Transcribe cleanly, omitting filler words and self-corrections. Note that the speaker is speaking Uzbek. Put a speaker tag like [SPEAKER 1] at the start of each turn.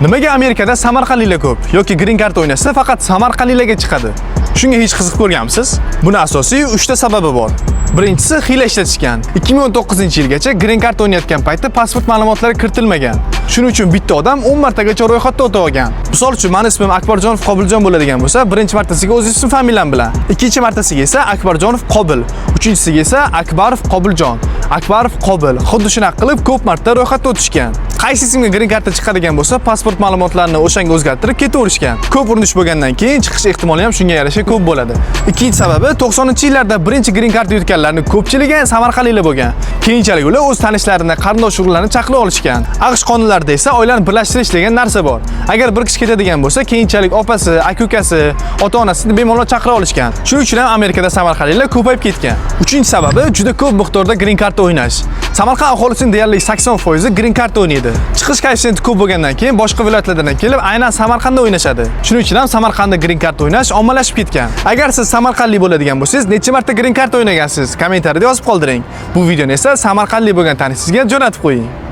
[SPEAKER 1] Nimaga Amerikada samarqandliklar ko'p yoki green card o'ynashsa, faqat samarqandliklarga chiqadi? Shunga hech qiziqib ko'rganmisiz? Buni asosiy 3 ta sababi bor. Birinchisi, hiyla ishlatishgan. 2019-yilgacha green card o'ynayotgan paytda pasport ma'lumotlari kiritilmagan. Shuning uchun bitta odam 10 martagacha ro'yxatda o'tib olgan. Misol uchun, mani ismim Akbarjonov Qobiljon bo'ladigan bo'lsa, birinchi martasiga o'z ism familiyam bilan, ikkinchi martasiga esa Akbarjonov Qobil, uchinchisiga esa Akbarov Qobiljon, Akbarov Qobil. Xuddi shunaqa qilib ko'p marta ro'yxatda o'tishgan. Qaysi ismga green card chiqadigan bo'lsa, pasport ma'lumotlarini o'shanga o'zgartirib ketaverishgan. Ko'p urinish bo'lgandan keyin chiqish ehtimoli ham shunga yarasha ko'p bo'ladi. Ikkinchi sababi, 90-yillarda birinchi green card yutganlarning ko'pchiligi samarqandliklar bo'lgan. Keyinchalik ular o'z tanishlarini, qarindosh urug'larini chaqirib olishgan. AQSh qonunlarida esa oilani birlashtirish degan narsa bor. Agar bir kishi ketadigan bo'lsa, keyinchalik opasi, aka-ukasi, ota-onasini bemalol chaqira olishgan. Shuning uchun ham Amerikada samarqandliklar ko'payib ketgan. Uchinchi sababi, juda ko'p miqdorda green card o'ynash. Samarqand aholisining deyarli 80% green card o'ynaydi. Chiqish koeffitsiyenti ko'p bo'lgandan keyin boshqa viloyatlardan kelib aynan Samarqandda o'ynashadi. Shuning uchun ham Samarqandda green card o'ynash ommalashib ketgan. Agar siz samarqandlik bo'ladigan bo'lsangiz, necha marta green card o'ynagansiz? Kommentariyada yozib qoldiring. Bu videoni esa samarqandlik bo'lgan tanishingizga jo'natib qo'ying.